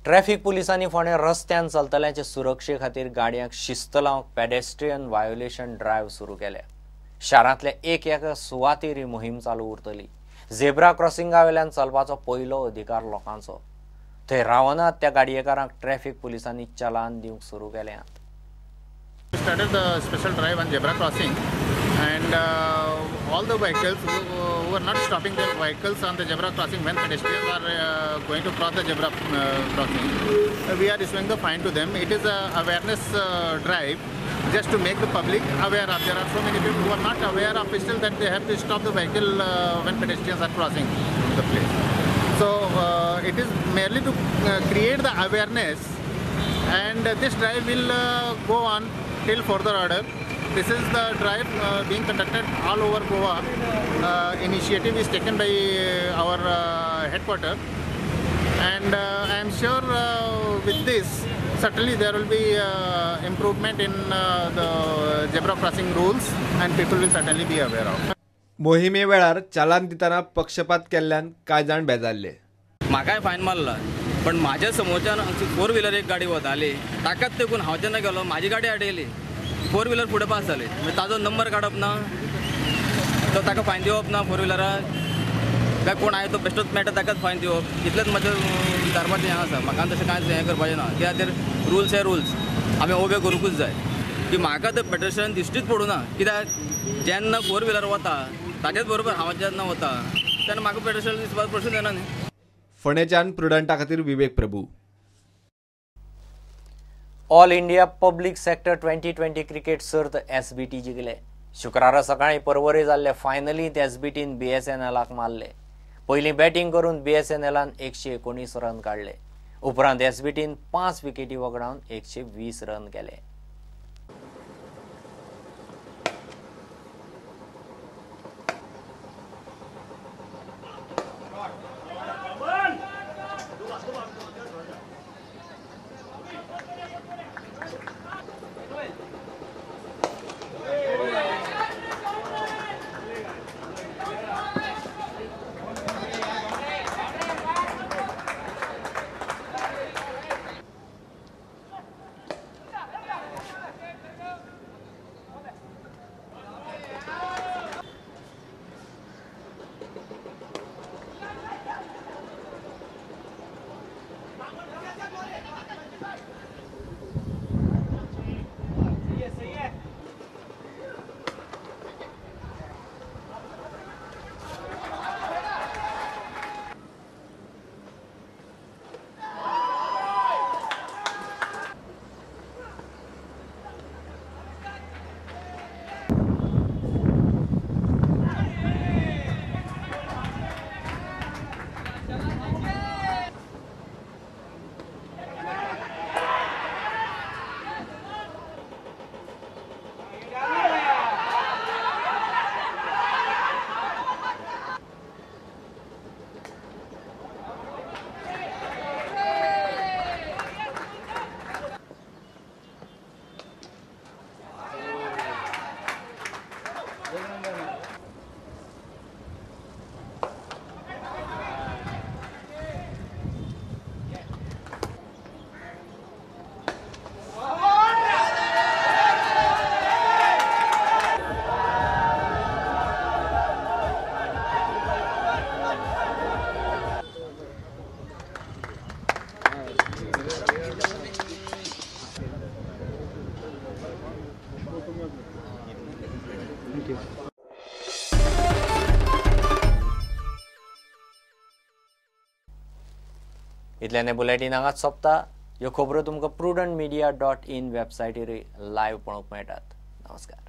Traffic पुलिसांनी फोंडें रस्त्यान चलतल्यांचे सुरक्षे खातीर गाडयांक शिस्त लावंक पेडेस्ट्रियन व्हायोलेशन ड्रायव्ह सुरू केल्या. शारांतल्या एक एका सुवातेर ही मोहीम चालू उरतली. झेब्रा क्रॉसिंगा वेल्यान चलपाचो पयलो अधिकार लोकांचो. थंय रावनात त्या गाडयेकारांक ट्रॅफिक पुलिसांनी चलान दिवंक सुरू केल्यात. Started the special drive on zebra crossing and all the vehicles who are not stopping their vehicles on the zebra crossing when pedestrians are going to cross the zebra crossing, we are issuing the fine to them. It is a awareness drive just to make the public aware of. There are so many people who are not aware of still that they have to stop the vehicle when pedestrians are crossing the place. So it is merely to create the awareness, and this drive will go on till further order. This is the drive being conducted all over Goa. Initiative is taken by our headquarters, and I am sure with this certainly there will be improvement in the zebra crossing rules and people will certainly be aware of. मोहिमे वेळार चालान दितना पक्षपात केल्ल्यान कांय जाण बेजारले. म्हाकाय fine मारला, पण म्हाज्या समोरच्यान फोर व्हिलर एक गाडी वताली, ताकाच तेकून हांव जेन्ना गेलो म्हाजी गाडी आडयली, फोर व्हिलर फुडें पास जाली. मागीर ताजो नंबर काडप ना, तो ताका फायन दिवप ना फोर व्हिलराक, काय कोण आहे तो बेश्टोच मेळटा ताकाच फायन दिवप, इतलेंच म्हाजें विचारपाचें हें आसा. म्हाका तशें कांयच हें करपाचें ना, कित्याक खातीर रुल्स हे रुल्स आमी उबे करूंकूच जाय. की म्हाका ते पेडेस्ट्रियन दिश्टीच पडूं ना, कित्याक जेन्ना फोर व्हिलर वता ताजेच बरोबर हांव जेन्ना वता तेन्ना म्हाका पेडेस्ट्रियन दिसपाचो प्रश्न येना न्ही. फोंडेच्यान प्रुडंटा खातीर Vivek Prabhu. All India public sector 2020 cricket सर्त एसबीटी जिखले. शुक्रारा सकाळीं परवरे जाल्ले फायनलींत एसबीटीन बीएसएनएलाक मारले. पयलीं बॅटींग करून बीएसएनएलान 119 रन काडले. उपरांत एसबीटीन 5 विकेटी वगडावन 120 रन केले. इतल्याने बुलेटीन हांगाच सोंपता. ह्यो खबरो तुमकां prudentmedia.in वेबसायटीर लायव्ह पळोवंक मेळटात. नमस्कार.